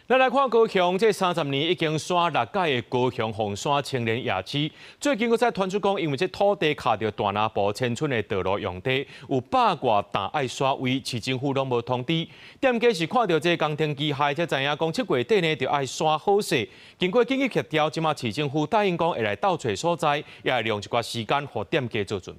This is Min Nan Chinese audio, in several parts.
咱來看高雄，這30年已經徙六改的高雄鳳山青年夜市，最近閣再傳出講，因為這土地卡著大林埔千村的道路用地，有百外擔愛徙位，市政府攏無通知。店家是看著這工程機械，才知影講7月底呢就愛徙好勢。經過緊急協調，這馬市政府答應講會來鬥揣所在，也會用一寡時間予店家做準備。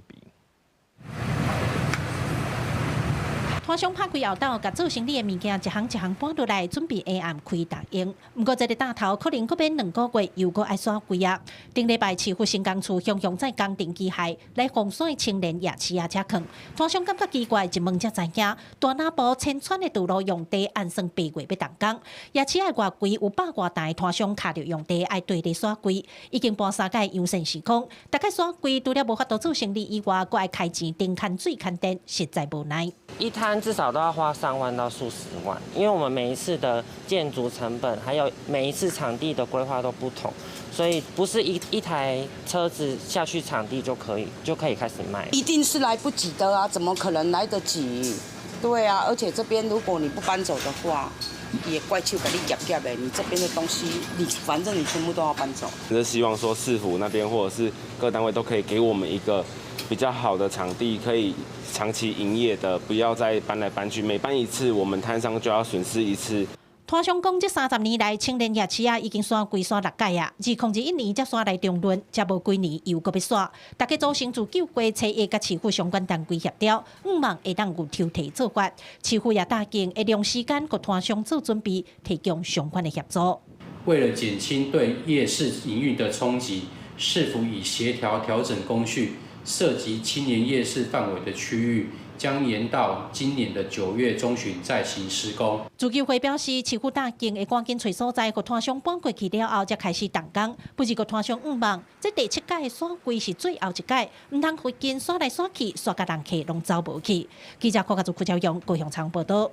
攤商拍開後斗，共做生理的物件一項一項搬落來，準備下暗開逐用。毋過這个擔頭可能閣欲2個月，又閣愛徙櫃啊。頂禮拜市府新工處雄雄載工程機械來鳳山青年夜市仔遮囥，攤商感覺奇怪，一問才知影，大林埔千村的道路用地按算8月欲動工，夜市仔外圍有百外擔攤商卡著用地愛綴咧徙櫃，已經搬三改楊先生講，逐擺徙櫃除了無法度做生理以外，閣愛開錢停牽水牽電，實在無奈。一攤至少都要花上萬到數十萬，因為我們每一次的建築成本，還有每一次場地的規劃都不同，所以不是一台車子下去場地就可以開始賣。一定是來不及的啊，怎麼可能來得及？對啊，而且這邊如果你不搬走的話，也怪手共你夾夾的，你這邊的東西，你反正你全部都要搬走。就希望說市府那邊或者是各單位都可以給我們一個比較好的場地，可以長期營業的，不要再搬來搬去，每搬一次，我們攤商就要損失一次。攤商講，這30年來，青年夜市仔已經徙櫃徙六改啊，2021年才徙來中崙，才無幾年又閣欲徙。大家組成自救會初一佮市府相關單位協調，向望會當有抽屜做法。市府也答應會用時間予攤商做準備，提供相關的協助。為了減輕對夜市營運的衝擊，市府已協調調整工序，涉及青年夜市範圍的區域，將延到今年的9月中旬再行施工。自救會表示，市府答應會趕緊揣所在，予攤商搬過去了後，才開始動工。不過，攤商向望，這第七改徙櫃是最後一改，毋通附近徙來徙去，徙共人客攏走無去。記者柯家祖、柯朝陽高雄場報道。